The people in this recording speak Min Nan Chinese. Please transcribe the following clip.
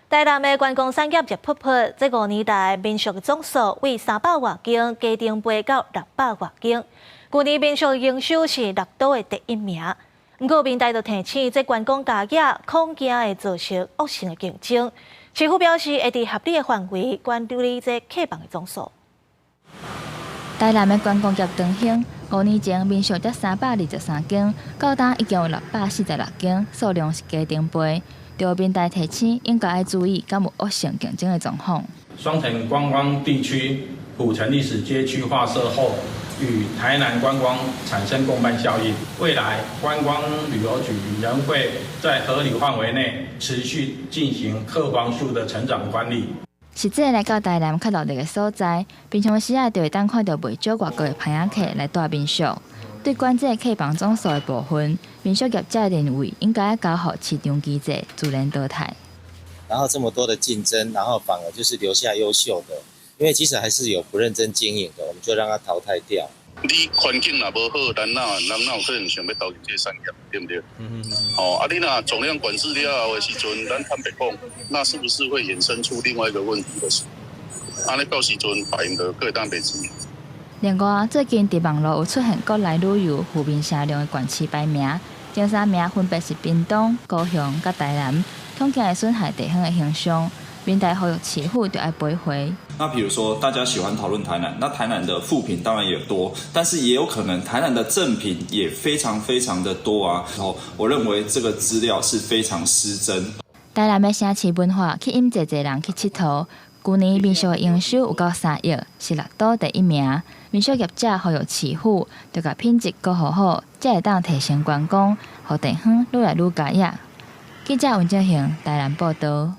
台南的觀光產業熱噗噗，這5年來民宿的總數為300外間加長倍到600外間。舊年民宿營收是六都的第一名。毋過民代就提醒，這觀光加業恐驚會造成惡性的競爭。市府表示會佇合理的範圍管理這客房的總數。台南的觀光業長興，5年前民宿才323間，到今已經有646間，數量是加長倍。著民代提醒，應該愛注意，敢有惡性競爭的狀況。雙城觀光地區府城歷史街區劃設後，與台南觀光產生共伴效應。未來觀光旅遊局仍會在合理範圍內持續進行客房數的成長管理。實際來到台南較熱鬧的所在，平常時仔就會當看著袂少外國的伴仔客來蹛民宿。對管制客房總數的部分，民宿業者認為應該交予市場機制自然淘汰。然後這麼多的競爭，然後反而就是留下優秀的，因為其實還是有不認真經營的，我們就讓它淘汰掉。你環境若無好，咱哪人哪有可能想欲投入這個產業，對毋對？哦，啊，你若總量管制了後的時陣，咱坦白講，那是不是會衍生出另外一個問題？就是，按呢到時陣別人就閣會當賣錢。另外，最近佇網路有出現國內旅遊負面聲量的縣市排名，前三名分別是屏東、高雄佮台南，恐驚會損害地方的形象。民代呼籲市府著愛賠回。那比如說，大家喜歡討論台南，那台南的負評當然也多，但是也有可能台南的正評也非常非常的多啊。然後，我認為這個資料是非常失真。台南的城市文化吸引濟濟人去𨑨迌。舊年民宿的營收有夠3億，是六都第一名。民宿業者呼籲市府，著共品質閣好好，才會當提升觀光，予地方愈來愈佳業。記者溫正賢台南報導。